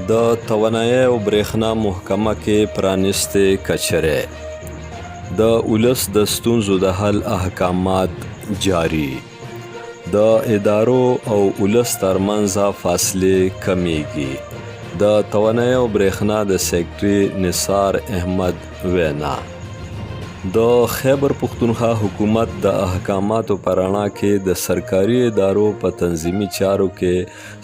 د توانایۍ او برېښنا محکمه کې پرانیستې کچرې، د ولس د ستونزو د حل احکامات جاري، د ادارو او ولس ترمنځ فاصلې کمیږي، د توانایۍ او برېښنا د سیکټري نثار احمد وینا. د خیبر پښتونخوا حکومت د احکاماتو په رڼا کې د سرکاري ادارو په تنظیمي چارو کې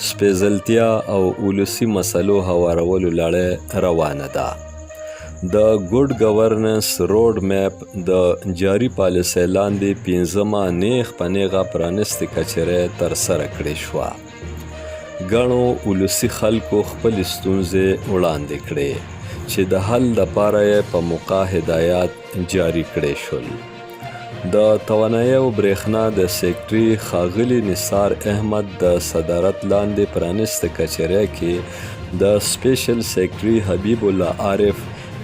سپېځلتیا او ولسي مسلو هوارولو لړۍ روانه ده. د ګډ ګورننس روډ میپ د جاري پالیسۍ لاندې پنځمه نیغ په نیغه پرانیستې کچرۍ ترسره کړې شوه. ګڼو ولسي خلکو خپلې ستونزې وړاندې کړې چې د حل لپاره یې په موقع هدایات جاري کړې شول. د توانایۍ او برېښنا د سېکټري ښاغلي نثار احمد د صدارت لاندې پرانیستې کچېرۍ کې د سپېشل سېکټري حبیب الله عارف،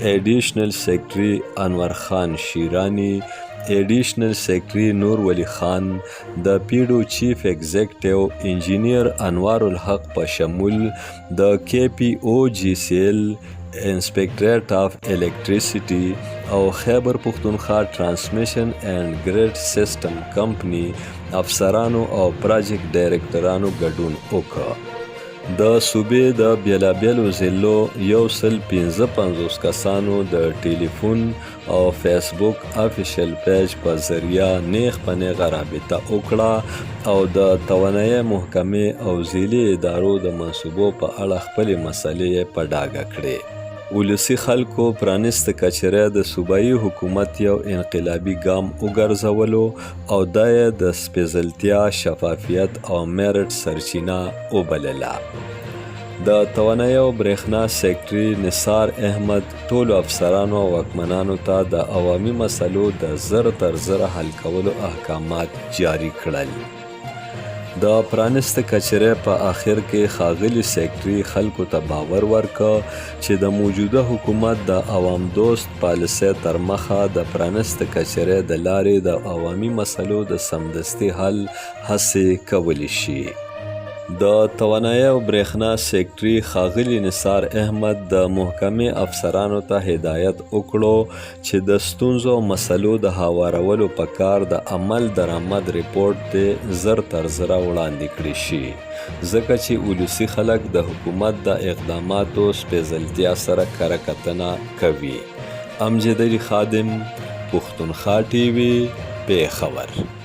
اېډیشنل سېکټري انور خان شیراني، اېډیشنل سېکټري نور ولي خان، د پیډو چیف ایګزیکټیو انجینر انوار الحق په شمول د کې پي او جي سي ایل، انسپکټریټ آف الیکټریسټي او خیبر پښتونخوا ټرانسمیشن اینډ ګریډ سیسټم کمپني افسرانو او پراجیکټ ډایریکټرانو ګډون وکړ. د صوبې د بېلابېلو ضلعو 155 کسانو د ټیلیفون او فیسبوک افیشل پیج په ذریعه نیغ په نیغه رابطه وکړه او د توانایۍ محکمې او ذیلي ادارو د منصوبو په اړه خپلې مسلې یې په ډاګه کړې. ولسي خلکو پرانیست کچرۍ د صوبايي حکومت یو انقلابي ګام وګرځولو او دا یې د سپېځلتیا، شفافیت او میرټ سرچینه وبلله. د توانایۍ او برېښنا سیکټري نثار احمد ټولو افسرانو او واکمنانو ته د عوامي مسلو د زر تر زره حل کولو احکامات جاري کړل. د پرانیست کچرۍ په اخر کې ښاغلي سیکټري خلکو ته باور ورکړ چې د موجوده حکومت د عوام دوست پالیسۍ تر مخه د پرانیست کچرۍ د لارې د عوامي مسلو د سمدستي حل هڅې کولی شي. د توانایۍ او برېښنا سېکټري ښاغلي نثار احمد د محکمې افسرانو ته هدایت وکړو چې د ستونزو او مسلو د هوارولو په کار د عمل درآمد رپورټ دې زر تر زره وړاندې کړې شي ځکه چې اولسي خلک د حکومت د اقداماتو سپېځلتیا سره کره کتنه کوي. امجد علي خادم، پښتونخوا ټي وي، پېښور.